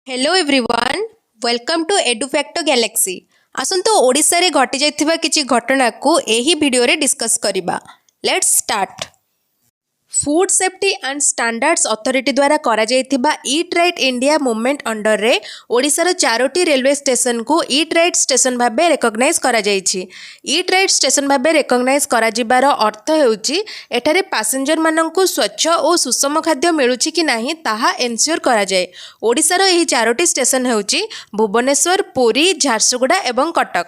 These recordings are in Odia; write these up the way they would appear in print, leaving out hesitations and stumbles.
Hello everyone, welcome to Edufacto Galaxy. ଆସନ୍ତୁ, ଓଡ଼ିଶାରେ ଘଟିଯାଇଥିବା କିଛି ଘଟଣାକୁ ଏହି ଭିଡ଼ିଓରେ ଡିସ୍କସ୍ କରିବା। Let's start. Food Safety and Standards Authority ଦ୍ୱାରା କରାଯାଇଥିବା ଇଟ୍ ରାଇଟ୍ ଇଣ୍ଡିଆ ମୁଭମେଣ୍ଟ ଅଣ୍ଡରରେ ଓଡ଼ିଶାର ଚାରୋଟି ରେଲୱେ ଷ୍ଟେସନକୁ ଇଟ୍ ରାଇଟ୍ ଷ୍ଟେସନ ଭାବେ ରେକଗ୍ନାଇଜ୍ କରାଯାଇଛି। ଇଟ୍ ରାଇଟ୍ ଷ୍ଟେସନ ଭାବେ ରେକଗ୍ନାଇଜ୍ କରାଯିବାର ଅର୍ଥ ହେଉଛି, ଏଠାରେ ପାସେଞ୍ଜରମାନଙ୍କୁ ସ୍ୱଚ୍ଛ ଓ ସୁଷମ ଖାଦ୍ୟ ମିଳୁଛି କି ନାହିଁ, ତାହା ଏନ୍ସିଓର କରାଯାଏ। ଓଡ଼ିଶାର ଏହି ଚାରୋଟି ଷ୍ଟେସନ ହେଉଛି ଭୁବନେଶ୍ୱର, ପୁରୀ, ଝାରସୁଗୁଡ଼ା ଏବଂ କଟକ।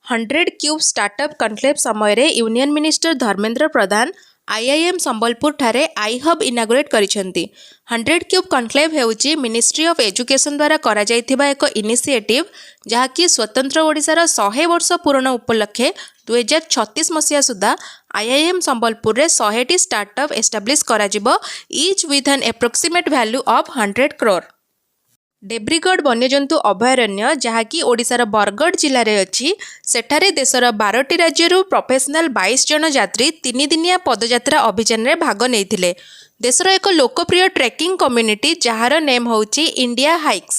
100 କ୍ୟୁବ୍ ଷ୍ଟାର୍ଟଅପ୍ କନକ୍ଲେଭ୍ ସମୟରେ union minister Dharmendra Pradhan IIM ସମ୍ବଲପୁରଠାରେ I hub ଇନାଗୁରେଟ୍ କରିଛନ୍ତି। 100 କ୍ୟୁବ୍ କନକ୍ଲେଭ୍ ହେଉଛି ମିନିଷ୍ଟ୍ରି ଅଫ୍ ଏଜୁକେସନ୍ ଦ୍ୱାରା କରାଯାଇଥିବା ଏକ ଇନିସିଏଟିଭ୍, ଯାହାକି ସ୍ୱତନ୍ତ୍ର ଓଡ଼ିଶାର 100 ବର୍ଷ ପୂରଣ ଉପଲକ୍ଷେ 2036 ମସିହା ସୁଦ୍ଧା ଆଇଆଇଏମ୍ ସମ୍ବଲପୁରରେ 100ଟି ଷ୍ଟାର୍ଟଅପ୍ ଏଷ୍ଟାବ୍ଲିଶ୍ କରାଯିବ, each with an approximate value of 100 crore. Debrigarh ବନ୍ୟଜନ୍ତୁ ଅଭୟାରଣ୍ୟ, ଯାହାକି ଓଡ଼ିଶାର ବରଗଡ଼ ଜିଲ୍ଲାରେ ଅଛି, ସେଠାରେ ଦେଶର 12ଟି ରାଜ୍ୟରୁ ପ୍ରଫେସନାଲ 22 ଜଣ ଯାତ୍ରୀ 3 ଦିନିଆ ପଦଯାତ୍ରା ଅଭିଯାନରେ ଭାଗ ନେଇଥିଲେ। ଦେଶର ଏକ ଲୋକପ୍ରିୟ ଟ୍ରେକିଂ କମ୍ୟୁନିଟି, ଯାହାର ନେମ୍ ହେଉଛି ଇଣ୍ଡିଆ ହାଇକ୍ସ,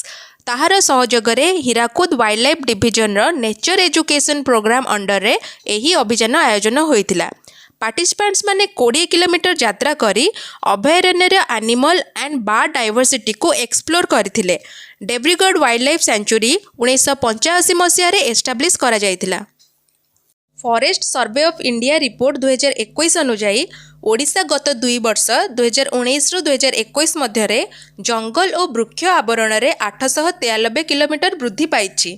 ତାହାର ସହଯୋଗରେ ହୀରାକୁଦ ୱାଇଲ୍ଡ ଲାଇଫ୍ ଡିଭିଜନର ନେଚର ଏଜୁକେସନ୍ ପ୍ରୋଗ୍ରାମ ଅଣ୍ଡରରେ ଏହି ଅଭିଯାନ ଆୟୋଜନ ହୋଇଥିଲା। ପାର୍ଟିସିପାଣ୍ଟସ୍ ମାନେ 20 କିଲୋମିଟର ଯାତ୍ରା କରି ଅଭୟାରଣ୍ୟର ଆନିମଲ୍ ଆଣ୍ଡ ବାର୍ଡ ଡାଇଭର୍ସିଟିକୁ ଏକ୍ସପ୍ଲୋର କରିଥିଲେ। ଡେବ୍ରିଗଡ଼ ୱାଇଲ୍ଡ ଲାଇଫ୍ ସାଞ୍ଚୁରୀ 1985 ମସିହାରେ ଏଷ୍ଟାବ୍ଲିଶ୍ କରାଯାଇଥିଲା। Forest Survey of India report 2021 ଅନୁଯାୟୀ, ଓଡ଼ିଶା ଗତ 2 ବର୍ଷ, 2019ରୁ 2021 ମଧ୍ୟରେ ଜଙ୍ଗଲ ଓ ବୃକ୍ଷ ଆବରଣରେ 893 କିଲୋମିଟର ବୃଦ୍ଧି ପାଇଛି।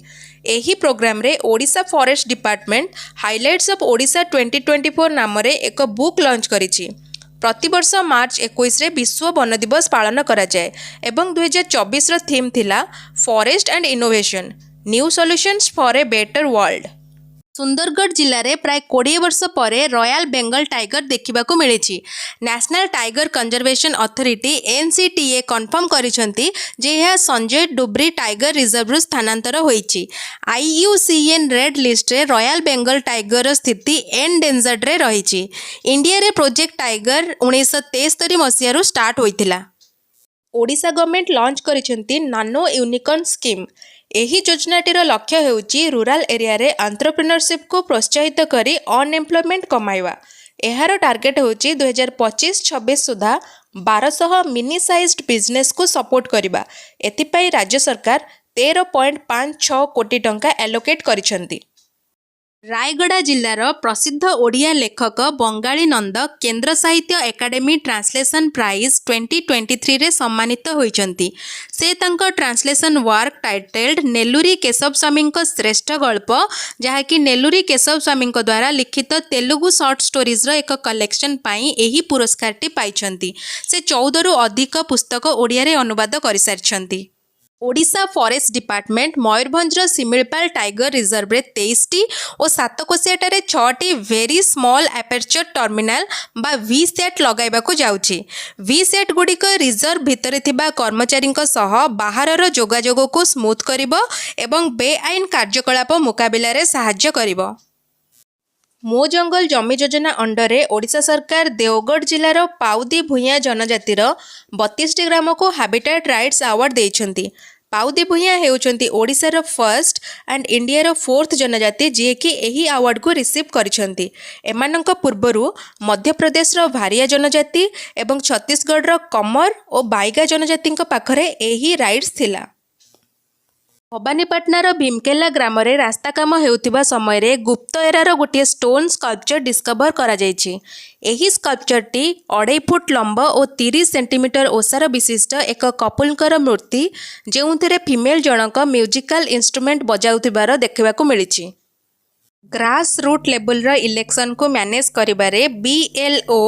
ଏହି ପ୍ରୋଗ୍ରାମରେ Odisha Forest Department "Highlights of Odisha 2024" ନାମରେ ଏକ ବୁକ୍ ଲଞ୍ଚ କରିଛି। ପ୍ରତିବର୍ଷ ମାର୍ଚ୍ଚ 21ରେ ବିଶ୍ୱ ବନ ଦିବସ ପାଳନ କରାଯାଏ ଏବଂ 2024ର ଥିମ୍ ଥିଲା "Forest and Innovation: New Solutions for a Better World"। Sundargarh ଜିଲ୍ଲାରେ ପ୍ରାୟ 20 ବର୍ଷ ପରେ ରୟାଲ ବେଙ୍ଗଲ ଟାଇଗର ଦେଖିବାକୁ ମିଳିଛି। National Tiger Conservation Authority, NCTA, confirm କରିଛନ୍ତି ଯେ ଏହା ସଞ୍ଜୟ ଡୁବ୍ରି ଟାଇଗର ରିଜର୍ଭରୁ ସ୍ଥାନାନ୍ତର ହୋଇଛି। ଆଇୟୁସିଏନ୍ ରେଡ୍ ଲିଷ୍ଟରେ ରୟାଲ ବେଙ୍ଗଲ ଟାଇଗରର ସ୍ଥିତି ଏନଡେଞ୍ଜର୍ଡରେ ରହିଛି। ଇଣ୍ଡିଆରେ ପ୍ରୋଜେକ୍ଟ ଟାଇଗର 1973 ମସିହାରୁ ଷ୍ଟାର୍ଟ ହୋଇଥିଲା। ଓଡ଼ିଶା ଗଭର୍ଣ୍ଣମେଣ୍ଟ ଲଞ୍ଚ କରିଛନ୍ତି ନାନୋ ୟୁନିକର୍ନ ସ୍କିମ୍। ଏହି ଯୋଜନାଟିର ଲକ୍ଷ୍ୟ ହେଉଛି ରୁରାଲ ଏରିଆରେ ଆଣ୍ଟରପ୍ରିନରସିପ୍କୁ ପ୍ରୋତ୍ସାହିତ କରି ଅନଏମ୍ପ୍ଲୟମେଣ୍ଟ କମାଇବା। ଏହାର ଟାର୍ଗେଟ୍ ହେଉଛି 2025-26 ସୁଦ୍ଧା 1200 ମିନି ସାଇଜ୍ଡ ବିଜନେସକୁ ସପୋର୍ଟ କରିବା। ଏଥିପାଇଁ ରାଜ୍ୟ ସରକାର 13.56 କୋଟି ଟଙ୍କା ଆଲୋକେଟ୍ କରିଛନ୍ତି। ରାୟଗଡ଼ା ଜିଲ୍ଲାର ପ୍ରସିଦ୍ଧ ଓଡ଼ିଆ ଲେଖକ ବଙ୍ଗାଳୀ ନନ୍ଦ କେନ୍ଦ୍ର ସାହିତ୍ୟ ଏକାଡେମୀ ଟ୍ରାନ୍ସଲେସନ୍ ପ୍ରାଇଜ୍ 2023ରେ ସମ୍ମାନିତ ହୋଇଛନ୍ତି। ସେ ତାଙ୍କ ଟ୍ରାନ୍ସଲେସନ୍ ୱାର୍କ ଟାଇଟେଲ୍ଡ ନେଲୁରି କେଶବ ସ୍ୱାମୀଙ୍କ ଶ୍ରେଷ୍ଠ ଗଳ୍ପ, ଯାହାକି ନେଲୁରି କେଶବ ସ୍ୱାମୀଙ୍କ ଦ୍ୱାରା ଲିଖିତ ତେଲୁଗୁ ସର୍ଟ ଷ୍ଟୋରିଜ୍ର ଏକ କଲେକ୍ସନ୍ ପାଇଁ ଏହି ପୁରସ୍କାରଟି ପାଇଛନ୍ତି। ସେ 14ରୁ ଅଧିକ ପୁସ୍ତକ ଓଡ଼ିଆରେ ଅନୁବାଦ କରିସାରିଛନ୍ତି। ଓଡ଼ିଶା ଫରେଷ୍ଟ ଡିପାର୍ଟମେଣ୍ଟ ମୟୂରଭଞ୍ଜର ଶିମିଳିପାଳ ଟାଇଗର ରିଜର୍ଭରେ 23ଟି ଓ ସାତକୋଶିଆଠାରେ ଛଅଟି ଭେରି ସ୍ମଲ୍ ଆପେର୍ଚର ଟର୍ମିନାଲ ବା ଭି ସ୍ୟାଟ୍ ଲଗାଇବାକୁ ଯାଉଛି। ଭି ସ୍ୟାଟ୍ ଗୁଡ଼ିକ ରିଜର୍ଭ ଭିତରେ ଥିବା କର୍ମଚାରୀଙ୍କ ସହ ବାହାରର ଯୋଗାଯୋଗକୁ ସ୍ମୁଥ୍ କରିବ ଏବଂ ବେଆଇନ କାର୍ଯ୍ୟକଳାପ ମୁକାବିଲାରେ ସାହାଯ୍ୟ କରିବ। ମୋ ଜଙ୍ଗଲ ଜମି ଯୋଜନା ଅଣ୍ଡରରେ ଓଡ଼ିଶା ସରକାର ଦେଓଗଡ଼ ଜିଲ୍ଲାର ପାଉଦି ଭୂୟାଁ ଜନଜାତିର 32ଟି ଗ୍ରାମକୁ ହାବିଟାଟ୍ ରାଇଟ୍ସ ଆୱାର୍ଡ଼ ଦେଇଛନ୍ତି। ପାଉଦି ଭୂୟାଁ ହେଉଛନ୍ତି ଓଡ଼ିଶାର ଫର୍ଷ୍ଟ ଆଣ୍ଡ ଇଣ୍ଡିଆର ଫୋର୍ଥ ଜନଜାତି, ଯିଏକି ଏହି ଆୱାର୍ଡ଼କୁ ରିସିଭ୍ କରିଛନ୍ତି। ଏମାନଙ୍କ ପୂର୍ବରୁ ମଧ୍ୟପ୍ରଦେଶର ଭାରିଆ ଜନଜାତି ଏବଂ ଛତିଶଗଡ଼ର କମର ଓ ବାଇଗା ଜନଜାତିଙ୍କ ପାଖରେ ଏହି ରାଇଟ୍ସ ଥିଲା। ଭବାନୀପାଟଣାର ଭୀମକେଲା ଗ୍ରାମରେ ରାସ୍ତା କାମ ହେଉଥିବା ସମୟରେ ଗୁପ୍ତ ଏରାର ଗୋଟିଏ ଷ୍ଟୋନ୍ ସ୍କଲ୍ପଚର ଡିସ୍କଭର କରାଯାଇଛି। ଏହି ସ୍କଲ୍ପଚରଟି 2.5 ଫୁଟ ଲମ୍ବ ଓ 30 ସେଣ୍ଟିମିଟର ଓସାର ବିଶିଷ୍ଟ ଏକ କପୁଲଙ୍କର ମୂର୍ତ୍ତି, ଯେଉଁଥିରେ ଫିମେଲ ଜଣକ ମ୍ୟୁଜିକାଲ ଇନଷ୍ଟ୍ରୁମେଣ୍ଟ ବଜାଉଥିବାର ଦେଖିବାକୁ ମିଳିଛି। ଗ୍ରାସ୍ ରୁଟ୍ ଲେବୁଲର ଇଲେକ୍ସନକୁ ମ୍ୟାନେଜ କରିବାରେ ବିଏଲ୍ଓ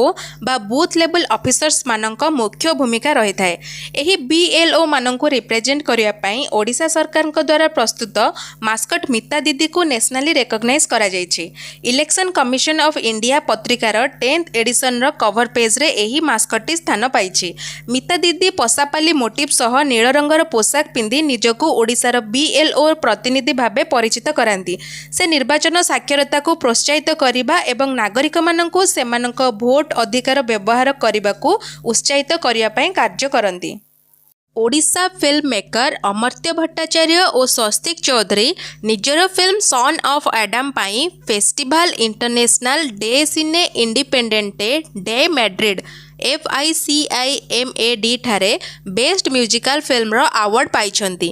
ବା ବୁଥ୍ ଲେବୁଲ ଅଫିସର୍ସମାନଙ୍କ ମୁଖ୍ୟ ଭୂମିକା ରହିଥାଏ। ଏହି ବିଏଲ୍ଓ ମାନଙ୍କୁ ରିପ୍ରେଜେଣ୍ଟ କରିବା ପାଇଁ ଓଡ଼ିଶା ସରକାରଙ୍କ ଦ୍ୱାରା ପ୍ରସ୍ତୁତ ମାସ୍କଟ ମିତା ଦିଦିକୁ ନ୍ୟାସନାଲି ରେକଗ୍ନାଇଜ୍ କରାଯାଇଛି। ଇଲେକ୍ସନ କମିଶନ ଅଫ୍ ଇଣ୍ଡିଆ ପତ୍ରିକାର 10th ଏଡିସନର କଭର ପେଜରେ ଏହି ମାସ୍କଟଟି ସ୍ଥାନ ପାଇଛି। ମିତା ଦିଦି ପଶାପାଲି ମୋଟିଭ୍ ସହ ନୀଳ ରଙ୍ଗର ପୋଷାକ ପିନ୍ଧି ନିଜକୁ ଓଡ଼ିଶାର ବିଏଲ୍ଓ ପ୍ରତିନିଧି ଭାବେ ପରିଚିତ କରାନ୍ତି। ସେ ନିର୍ବାଚନ ସାକ୍ଷରତାକୁ ପ୍ରୋତ୍ସାହିତ କରିବା ଏବଂ ନାଗରିକମାନଙ୍କୁ ସେମାନଙ୍କ ଭୋଟ ଅଧିକାର ବ୍ୟବହାର କରିବାକୁ ଉତ୍ସାହିତ କରିବା ପାଇଁ କାର୍ଯ୍ୟ କରନ୍ତି। ଓଡ଼ିଶା ଫିଲ୍ମ ମେକର ଅମର୍ତ୍ତ୍ୟ ଭଟ୍ଟାଚାର୍ଯ୍ୟ ଓ ସ୍ୱସ୍ତିକ ଚୌଧୁରୀ ନିଜର ଫିଲ୍ମ ସନ୍ ଅଫ୍ ଆଡାମ ପାଇଁ Festival Internacional de Cine Independiente de Madrid, FICIMAD ଠାରେ ବେଷ୍ଟ ମ୍ୟୁଜିକାଲ ଫିଲ୍ମର ଆୱାର୍ଡ଼ ପାଇଛନ୍ତି।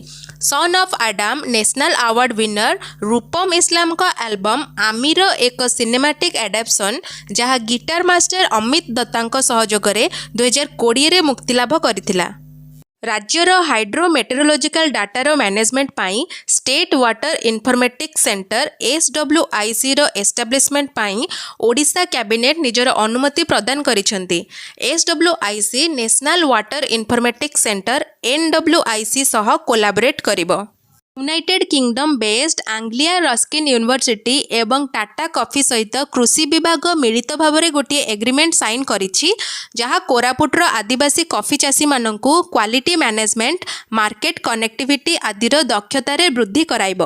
Son of Adam National Award winner Rupam ଇସଲାମଙ୍କ ଆଲବମ୍ ଆମିର ଏକ ସିନେମାଟିକ୍ ଆଡାପ୍ଟେସନ୍, ଯାହା ଗିଟାର ମାଷ୍ଟର ଅମିତ ଦତ୍ତାଙ୍କ ସହଯୋଗରେ 2020ରେ ମୁକ୍ତିଲାଭ କରିଥିଲା। ରାଜ୍ୟର ହାଇଡ୍ରୋ ମେଟେରୋଲୋଜିକାଲ ଡାଟାର ମ୍ୟାନେଜମେଣ୍ଟ ପାଇଁ ଷ୍ଟେଟ୍ ୱାଟର ଇନଫର୍ମେଟିକ୍ସ ସେଣ୍ଟର, ଏସ୍ଡବ୍ଲ୍ୟୁଆଇସିର ଏଷ୍ଟାବ୍ଲିଶମେଣ୍ଟ ପାଇଁ ଓଡ଼ିଶା କ୍ୟାବିନେଟ୍ ନିଜର ଅନୁମତି ପ୍ରଦାନ କରିଛନ୍ତି। SWIC national water informatics centre, NWIC ସହ କୋଲାବରେଟ୍ କରିବ। United kingdom based Anglia Ruskin university ଏବଂ ଟାଟା କଫି ସହିତ କୃଷି ବିଭାଗ ମିଳିତ ଭାବରେ ଗୋଟିଏ ଏଗ୍ରିମେଣ୍ଟ ସାଇନ୍ କରିଛି, ଯାହା କୋରାପୁଟର ଆଦିବାସୀ କଫି ଚାଷୀମାନଙ୍କୁ କ୍ୱାଲିଟି ମ୍ୟାନେଜମେଣ୍ଟ, ମାର୍କେଟ କନେକ୍ଟିଭିଟି ଆଦିର ଦକ୍ଷତାରେ ବୃଦ୍ଧି କରାଇବ।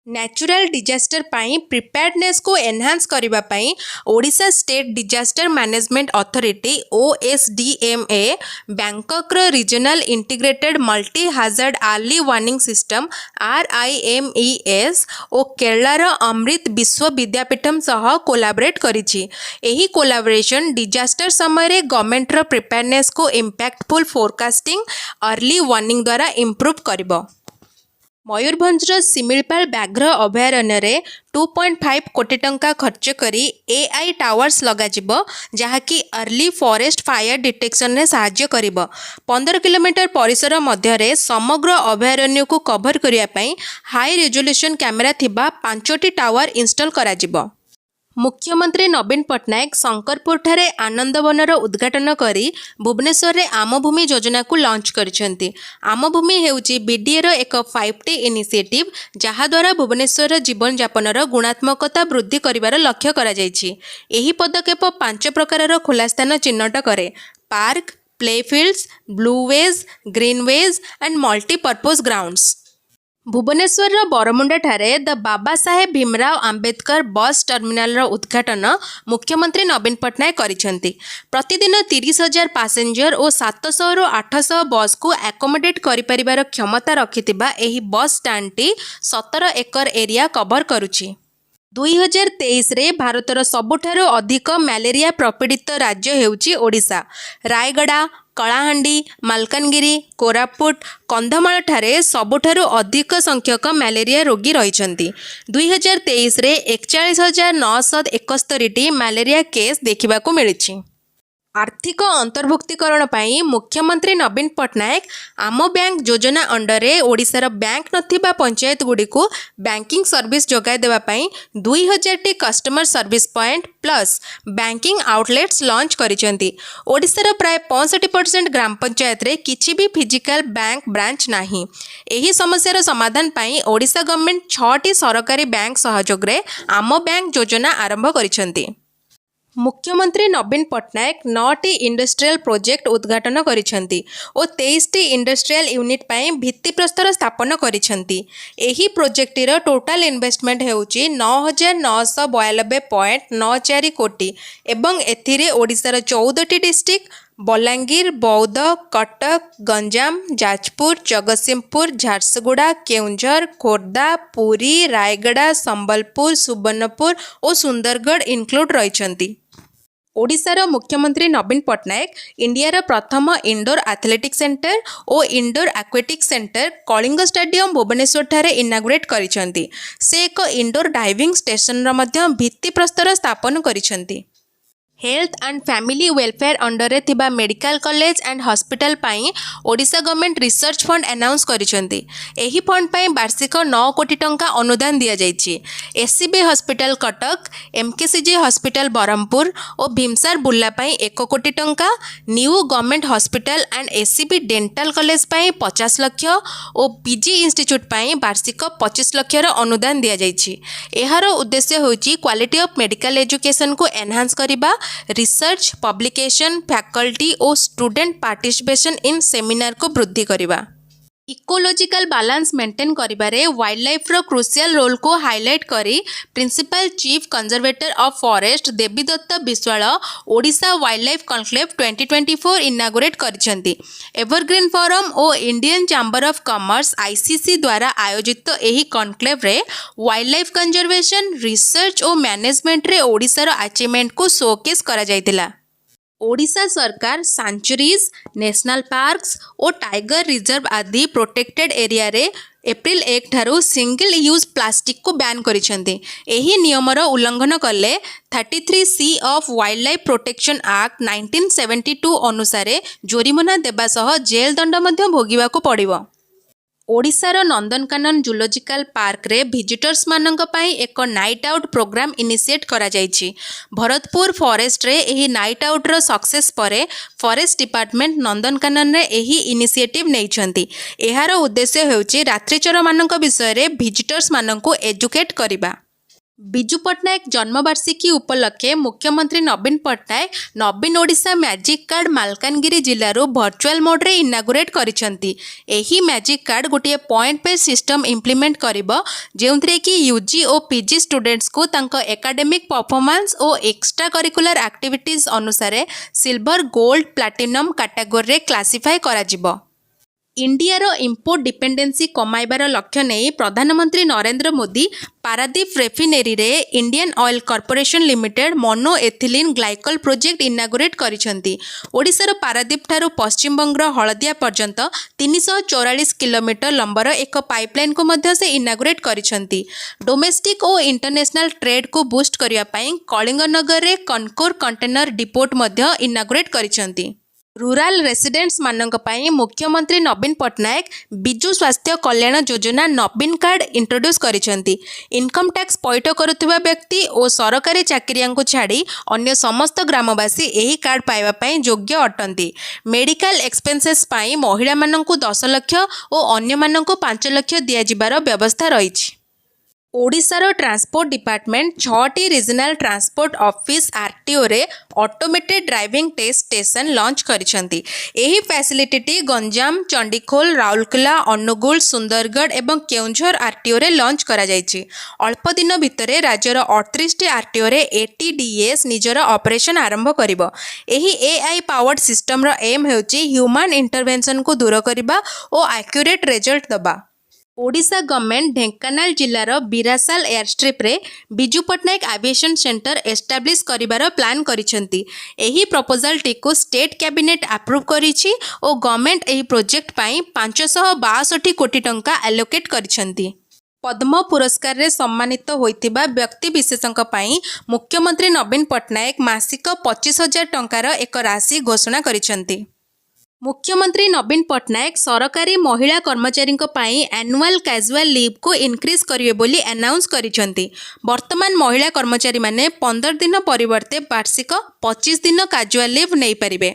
ନ୍ୟାଚୁରାଲ ଡିଜାଷ୍ଟର ପାଇଁ ପ୍ରିପେୟାର୍ଡନେସ୍କୁ ଏନହାନ୍ସ କରିବା ପାଇଁ Odisha state disaster management authority, OSDMA, ବ୍ୟାଙ୍କକର Regional Integrated Multi Hazard Early Warning System, RIMES, ଓ କେରଳର ଅମୃତା ବିଶ୍ୱ ବିଦ୍ୟାପୀଠମ ସହ କୋଲାବରେଟ୍ କରିଛି। ଏହି କୋଲାବରେସନ୍ ଡିଜାଷ୍ଟର ସମୟରେ ଗଭର୍ଣ୍ଣମେଣ୍ଟର ପ୍ରିପେୟାର୍ଡନେସ୍କୁ ଇମ୍ପାକ୍ଟଫୁଲ୍ ଫୋରକାଷ୍ଟିଂ, ଅର୍ଲି ୱାର୍ଣ୍ଣିଂ ଦ୍ୱାରା ଇମ୍ପ୍ରୁଭ୍ କରିବ। ମୟୂରଭଞ୍ଜର ଶିମିଳିପାଳ ବ୍ୟାଘ୍ର ଅଭୟାରଣ୍ୟରେ 2.5 କୋଟି ଟଙ୍କା ଖର୍ଚ୍ଚ କରି ଏଆଇ ଟାୱାର୍ସ ଲଗାଯିବ, ଯାହାକି ଅର୍ଲି ଫରେଷ୍ଟ ଫାୟାର ଡିଟେକ୍ସନରେ ସାହାଯ୍ୟ କରିବ। 15 କିଲୋମିଟର ପରିସର ମଧ୍ୟରେ ସମଗ୍ର ଅଭୟାରଣ୍ୟକୁ କଭର କରିବା ପାଇଁ ହାଇ ରେଜୁଲ୍ୟୁସନ୍ କ୍ୟାମେରା ଥିବା ପାଞ୍ଚଟି ଟାୱାର ଇନଷ୍ଟଲ୍ କରାଯିବ। ମୁଖ୍ୟମନ୍ତ୍ରୀ ନବୀନ ପଟ୍ଟନାୟକ ଶଙ୍କରପୁରଠାରେ ଆନନ୍ଦବନର ଉଦ୍ଘାଟନ କରି ଭୁବନେଶ୍ୱରରେ ଆମ ଭୂମି ଯୋଜନାକୁ ଲଞ୍ଚ କରିଛନ୍ତି। ଆମ ଭୂମି ହେଉଛି ବିଡିଏର ଏକ 5ଟି ଇନିସିଏଟିଭ୍, ଯାହାଦ୍ୱାରା ଭୁବନେଶ୍ୱରର ଜୀବନଯାପନର ଗୁଣାତ୍ମକତା ବୃଦ୍ଧି କରିବାର ଲକ୍ଷ୍ୟ କରାଯାଇଛି। ଏହି ପଦକ୍ଷେପ ପାଞ୍ଚ ପ୍ରକାରର ଖୋଲା ସ୍ଥାନ ଚିହ୍ନଟ କରେ: park, playfields, blueways, greenways and multipurpose grounds. ଭୁବନେଶ୍ୱରର ବରମୁଣ୍ଡାଠାରେ ଦ ବାବା ସାହେବ ଭୀମରାଓ ଆମ୍ବେଦକର ବସ୍ ଟର୍ମିନାଲର ଉଦ୍ଘାଟନ ମୁଖ୍ୟମନ୍ତ୍ରୀ ନବୀନ ପଟ୍ଟନାୟକ କରିଛନ୍ତି। ପ୍ରତିଦିନ 30,000 ପାସେଞ୍ଜର ଓ 700ରୁ 800 ବସ୍କୁ ଆକୋମୋଡେଟ୍ କରିପାରିବାର କ୍ଷମତା ରଖିଥିବା ଏହି ବସ୍ ଷ୍ଟାଣ୍ଡଟି 17 ଏକର ଏରିଆ କଭର କରୁଛି। 2023ରେ ଭାରତର ସବୁଠାରୁ ଅଧିକ ମ୍ୟାଲେରିଆ ପ୍ରପୀଡ଼ିତ ରାଜ୍ୟ ହେଉଛି ଓଡ଼ିଶା। ରାୟଗଡ଼ା, କଳାହାଣ୍ଡି, ମାଲକାନଗିରି, କୋରାପୁଟ, କନ୍ଧମାଳଠାରେ ସବୁଠାରୁ ଅଧିକ ସଂଖ୍ୟକ ମ୍ୟାଲେରିଆ ରୋଗୀ ରହିଛନ୍ତି। 2023ରେ 41,971ଟି ମ୍ୟାଲେରିଆ କେସ୍ ଦେଖିବାକୁ ମିଳିଛି। ଆର୍ଥିକ ଅନ୍ତର୍ଭୁକ୍ତୀକରଣ ପାଇଁ ମୁଖ୍ୟମନ୍ତ୍ରୀ ନବୀନ ପଟ୍ଟନାୟକ ଆମ ବ୍ୟାଙ୍କ ଯୋଜନା ଅଣ୍ଡରରେ ଓଡ଼ିଶାର ବ୍ୟାଙ୍କ ନଥିବା ପଞ୍ଚାୟତଗୁଡ଼ିକୁ ବ୍ୟାଙ୍କିଂ ସର୍ଭିସ ଯୋଗାଇ ଦେବା ପାଇଁ 2000ଟି customer service point plus banking outlets launch କରିଛନ୍ତି। ଓଡ଼ିଶାର ପ୍ରାୟ 65% ଗ୍ରାମ ପଞ୍ଚାୟତରେ କିଛି ବି ଫିଜିକାଲ ବ୍ୟାଙ୍କ ବ୍ରାଞ୍ଚ ନାହିଁ। ଏହି ସମସ୍ୟାର ସମାଧାନ ପାଇଁ ଓଡ଼ିଶା ଗଭର୍ଣ୍ଣମେଣ୍ଟ ଛଅଟି ସରକାରୀ ବ୍ୟାଙ୍କ ସହଯୋଗରେ ଆମ ବ୍ୟାଙ୍କ ଯୋଜନା ଆରମ୍ଭ କରିଛନ୍ତି। ମୁଖ୍ୟମନ୍ତ୍ରୀ ନବୀନ ପଟ୍ଟନାୟକ ନଅଟି ଇଣ୍ଡଷ୍ଟ୍ରିଆଲ ପ୍ରୋଜେକ୍ଟ ଉଦ୍ଘାଟନ କରିଛନ୍ତି ଓ 23ଟି ଇଣ୍ଡଷ୍ଟ୍ରିଆଲ ୟୁନିଟ୍ ପାଇଁ ଭିତ୍ତିପ୍ରସ୍ତର ସ୍ଥାପନ କରିଛନ୍ତି। ଏହି ପ୍ରୋଜେକ୍ଟଟିର ଟୋଟାଲ ଇନଭେଷ୍ଟମେଣ୍ଟ ହେଉଛି 9,992.94 କୋଟି ଏବଂ ଏଥିରେ ଓଡ଼ିଶାର 14ଟି ଡିଷ୍ଟ୍ରିକ୍ଟ ବଲାଙ୍ଗୀର, ବୌଦ୍ଧ, କଟକ, ଗଞ୍ଜାମ, ଯାଜପୁର, ଜଗତସିଂହପୁର, ଝାରସୁଗୁଡ଼ା, କେଉଁଝର, ଖୋର୍ଦ୍ଧା, ପୁରୀ, ରାୟଗଡ଼ା, ସମ୍ବଲପୁର, ସୁବର୍ଣ୍ଣପୁର ଓ ସୁନ୍ଦରଗଡ଼ ଇନକ୍ଲୁଡ୍ ରହିଛନ୍ତି। ଓଡ଼ିଶାର ମୁଖ୍ୟମନ୍ତ୍ରୀ ନବୀନ ପଟ୍ଟନାୟକ ଇଣ୍ଡିଆର ପ୍ରଥମ ଇନଡୋର ଆଥଲେଟିକ୍ ସେଣ୍ଟର ଓ indoor aquatic centre Kalinga stadium, ଭୁବନେଶ୍ୱରଠାରେ ଇନାଗୁରେଟ୍ କରିଛନ୍ତି। ସେ ଏକ ଇନଡୋର ଡାଇଭିଂ ଷ୍ଟେସନର ମଧ୍ୟ ଭିତ୍ତିପ୍ରସ୍ତର ସ୍ଥାପନ କରିଛନ୍ତି। ହେଲ୍ଥ ଆଣ୍ଡ ଫ୍ୟାମିଲି ୱେଲଫେୟାର ଅଣ୍ଡରରେ ଥିବା ମେଡ଼ିକାଲ କଲେଜ ଆଣ୍ଡ ହସ୍ପିଟାଲ ପାଇଁ Odisha government research fund announce କରିଛନ୍ତି। ଏହି ଫଣ୍ଡ ପାଇଁ ବାର୍ଷିକ 9 କୋଟି ଟଙ୍କା ଅନୁଦାନ ଦିଆଯାଇଛି। SCB hospital Cuttack, MKCG hospital Brahmapur ଓ ଭିମସାର ବୁର୍ଲା ପାଇଁ 1 କୋଟି ଟଙ୍କା, new government hospital and SCB dental college ପାଇଁ 50 ଲକ୍ଷ ଓ ପିଜି ଇନଷ୍ଟିଚ୍ୟୁଟ୍ ପାଇଁ ବାର୍ଷିକ 25 ଲକ୍ଷର ଅନୁଦାନ ଦିଆଯାଇଛି। ଏହାର ଉଦ୍ଦେଶ୍ୟ ହେଉଛି କ୍ୱାଲିଟି ଅଫ୍ ମେଡ଼ିକାଲ ଏଜୁକେସନକୁ ଏନହାନ୍ସ କରିବା, ରିସର୍ଚ୍ଚ, ପବ୍ଲିକେସନ, ଫ୍ୟାକଲ୍ଟି ଓ ଷ୍ଟୁଡେଣ୍ଟ ପାର୍ଟିସିପେସନ୍ ଇନ୍ ସେମିନାରକୁ ବୃଦ୍ଧି କରିବା। ଇକୋଲୋଜିକାଲ ବାଲାନ୍ସ ମେଣ୍ଟେନ୍ କରିବାରେ ୱାଇଲ୍ଡ ଲାଇଫ୍ର କ୍ରୁସିଆଲ ରୋଲ୍କୁ ହାଇଲାଇଟ୍ କରି Principal Chief Conservator of Forest Debidutta Biswal Odisha Wildlife Conclave 2024 inaugurate କରିଛନ୍ତି। Evergreen forum O Indian chamber of commerce, ICC ଦ୍ୱାରା ଆୟୋଜିତ ଏହି କନକ୍ଲେଭ୍ରେ ୱାଇଲ୍ଡ ଲାଇଫ୍ କନଜରଭେସନ୍, ରିସର୍ଚ୍ଚ ଓ ମ୍ୟାନେଜମେଣ୍ଟରେ ଓଡ଼ିଶାର ଆଚିଭମେଣ୍ଟକୁ ଶୋକେସ୍ କରାଯାଇଥିଲା। ଓଡ଼ିଶା ସରକାର ସାଞ୍ଚୁରୀଜ୍, ନ୍ୟାସନାଲ୍ ପାର୍କସ୍ ଓ ଟାଇଗର ରିଜର୍ଭ ଆଦି ପ୍ରୋଟେକ୍ଟେଡ୍ ଏରିଆରେ ଏପ୍ରିଲ 1 ଠାରୁ ସିଙ୍ଗଲ ୟୁଜ୍ ପ୍ଲାଷ୍ଟିକକୁ ବ୍ୟାନ୍ କରିଛନ୍ତି। ଏହି ନିୟମର ଉଲ୍ଲଂଘନ କଲେ 33C of Wildlife Protection Act, 1972 ଅନୁସାରେ ଜୋରିମନା ଦେବା ସହ ଜେଲ୍ ଦଣ୍ଡ ମଧ୍ୟ ଭୋଗିବାକୁ ପଡ଼ିବ। ଓଡ଼ିଶାର ନନ୍ଦନକାନନ ଜୁଲୋଜିକାଲ ପାର୍କରେ ଭିଜିଟର୍ସମାନଙ୍କ ପାଇଁ ଏକ ନାଇଟ୍ ଆଉଟ୍ ପ୍ରୋଗ୍ରାମ ଇନିସିଏଟ୍ କରାଯାଇଛି। ଭରତପୁର ଫରେଷ୍ଟରେ ଏହି ନାଇଟ୍ ଆଉଟ୍ର ସକ୍ସେସ୍ ପରେ ଫରେଷ୍ଟ ଡିପାର୍ଟମେଣ୍ଟ ନନ୍ଦନକାନନରେ ଏହି ଇନିସିଏଟିଭ୍ ନେଇଛନ୍ତି। ଏହାର ଉଦ୍ଦେଶ୍ୟ ହେଉଛି ରାତ୍ରିଚରମାନଙ୍କ ବିଷୟରେ ଭିଜିଟର୍ସମାନଙ୍କୁ ଏଜୁକେଟ୍ କରିବା। ବିଜୁ ପଟ୍ଟନାୟକ ଜନ୍ମବାର୍ଷିକୀ ଉପଲକ୍ଷେ ମୁଖ୍ୟମନ୍ତ୍ରୀ ନବୀନ ପଟ୍ଟନାୟକ ନବୀନ ଓଡ଼ିଶା ମ୍ୟାଜିକ୍ କାର୍ଡ଼ ମାଲକାନଗିରି ଜିଲ୍ଲାରୁ ଭର୍ଚୁଆଲ ମୋଡ଼ରେ ଇନାଗୁରେଟ୍ କରିଛନ୍ତି। ଏହି ମ୍ୟାଜିକ୍ କାର୍ଡ଼ ଗୋଟିଏ ପଏଣ୍ଟ ବେସ୍ ସିଷ୍ଟମ୍ ଇମ୍ପ୍ଲିମେଣ୍ଟ କରିବ, ଯେଉଁଥିରେ କି ୟୁଜି ଓ ପିଜି ଷ୍ଟୁଡେଣ୍ଟସକୁ ତାଙ୍କ ଏକାଡେମିକ୍ ପରଫର୍ମାନ୍ସ ଓ ଏକ୍ସଟ୍ରା କରିକୁଲାର ଆକ୍ଟିଭିଟିଜ୍ ଅନୁସାରେ ସିଲଭର, ଗୋଲ୍ଡ, ପ୍ଲାଟିନମ୍ କାଟାଗୋରୀରେ କ୍ଲାସିଫାଏ କରାଯିବ। ଇଣ୍ଡିଆର ଇମ୍ପୋର୍ଟ ଡିପେଣ୍ଡେନ୍ସି କମାଇବାର ଲକ୍ଷ୍ୟ ନେଇ ପ୍ରଧାନମନ୍ତ୍ରୀ Narendra Modi Paradip ରେଫିନେରୀରେ Indian Oil Corporation Limited mono ethylene glycol project inaugurate କରିଛନ୍ତି। ଓଡ଼ିଶାର ପାରାଦୀପଠାରୁ ପଶ୍ଚିମବଙ୍ଗର ହଳଦିଆ ପର୍ଯ୍ୟନ୍ତ 344 କିଲୋମିଟର ଲମ୍ବର ଏକ ପାଇପଲାଇନକୁ ମଧ୍ୟ ସେ ଇନାଗୁରେଟ୍ କରିଛନ୍ତି। ଡୋମେଷ୍ଟିକ୍ ଓ ଇଣ୍ଟରନ୍ୟାସନାଲ ଟ୍ରେଡକୁ ବୁଷ୍ଟ କରିବା ପାଇଁ କଳିଙ୍ଗନଗରରେ କନକୋର କଣ୍ଟେନର ଡିପୋଟ ମଧ୍ୟ ଇନାଗୁରେଟ୍ କରିଛନ୍ତି। ରୁରାଲ ରେସିଡେଣ୍ଟସମାନଙ୍କ ପାଇଁ ମୁଖ୍ୟମନ୍ତ୍ରୀ ନବୀନ ପଟ୍ଟନାୟକ ବିଜୁ ସ୍ୱାସ୍ଥ୍ୟ କଲ୍ୟାଣ ଯୋଜନା ନବୀନ କାର୍ଡ଼ ଇଣ୍ଟ୍ରୋଡ୍ୟୁସ୍ କରିଛନ୍ତି। ଇନକମ୍ ଟ୍ୟାକ୍ସ ପଇଠ କରୁଥିବା ବ୍ୟକ୍ତି ଓ ସରକାରୀ ଚାକିରିଆଙ୍କୁ ଛାଡ଼ି ଅନ୍ୟ ସମସ୍ତ ଗ୍ରାମବାସୀ ଏହି କାର୍ଡ଼ ପାଇବା ପାଇଁ ଯୋଗ୍ୟ ଅଟନ୍ତି। ମେଡ଼ିକାଲ ଏକ୍ସପେନ୍ସେସ୍ ପାଇଁ ମହିଳାମାନଙ୍କୁ 10 ଲକ୍ଷ ଓ ଅନ୍ୟମାନଙ୍କୁ 5 ଲକ୍ଷ ଦିଆଯିବାର ବ୍ୟବସ୍ଥା ରହିଛି। ଓଡ଼ିଶାର ଟ୍ରାନ୍ସପୋର୍ଟ ଡିପାର୍ଟମେଣ୍ଟ ଛଅଟି ରିଜନାଲ ଟ୍ରାନ୍ସପୋର୍ଟ ଅଫିସ୍, ଆରଟିଓରେ automated driving test station launch କରିଛନ୍ତି। ଏହି ଫ୍ୟାସିଲିଟିଟି ଗଞ୍ଜାମ, ଚଣ୍ଡିଖୋଲ, ରାଉରକେଲା, ଅନୁଗୁଳ, ସୁନ୍ଦରଗଡ଼ ଏବଂ କେଉଁଝର ଆରଟିଓରେ ଲଞ୍ଚ କରାଯାଇଛି। ଅଳ୍ପ ଦିନ ଭିତରେ ରାଜ୍ୟର 38ଟି ଆରଟିଓରେ ଏଟିଡିଏସ୍ ନିଜର ଅପରେସନ୍ ଆରମ୍ଭ କରିବ। ଏହି ଏଆଇ ପାୱାର୍ଡ ସିଷ୍ଟମର ଏମ୍ ହେଉଛି ହ୍ୟୁମାନ୍ ଇଣ୍ଟରଭେନସନକୁ ଦୂର କରିବା ଓ ଆକ୍ୟୁରେଟ୍ ରେଜଲ୍ଟ ଦେବା। ଓଡ଼ିଶା ଗଭର୍ଣ୍ଣମେଣ୍ଟ ଢେଙ୍କାନାଳ ଜିଲ୍ଲାର ବିରାସାଲ ଏୟାରଷ୍ଟ୍ରିପ୍ରେ Biju Patnaik aviation centre establish କରିବାର ପ୍ଲାନ୍ କରିଛନ୍ତି। ଏହି ପ୍ରପୋଜାଲଟିକୁ ଷ୍ଟେଟ୍ କ୍ୟାବିନେଟ୍ ଆପ୍ରୁଭ୍ କରିଛି ଓ ଗଭର୍ଣ୍ଣମେଣ୍ଟ ଏହି ପ୍ରୋଜେକ୍ଟ ପାଇଁ 562 କୋଟି ଟଙ୍କା ଆଲୋକେଟ୍ କରିଛନ୍ତି। ପଦ୍ମ ପୁରସ୍କାରରେ ସମ୍ମାନିତ ହୋଇଥିବା ବ୍ୟକ୍ତିବିଶେଷଙ୍କ ପାଇଁ ମୁଖ୍ୟମନ୍ତ୍ରୀ ନବୀନ ପଟ୍ଟନାୟକ ମାସିକ 25,000 ଟଙ୍କାର ଏକ ରାଶି ଘୋଷଣା କରିଛନ୍ତି। ମୁଖ୍ୟମନ୍ତ୍ରୀ ନବୀନ ପଟ୍ଟନାୟକ ସରକାରୀ ମହିଳା କର୍ମଚାରୀଙ୍କ ପାଇଁ ଆନୁଆଲ କାଜୁଆଲ ଲିଭ୍କୁ ଇନକ୍ରିଜ୍ କରିବେ ବୋଲି ଆନାଉନ୍ସ କରିଛନ୍ତି। ବର୍ତ୍ତମାନ ମହିଳା କର୍ମଚାରୀମାନେ 15 ଦିନ ପରିବର୍ତ୍ତେ ବାର୍ଷିକ 25 ଦିନ କାଜୁଆଲ ଲିଭ୍ ନେଇପାରିବେ।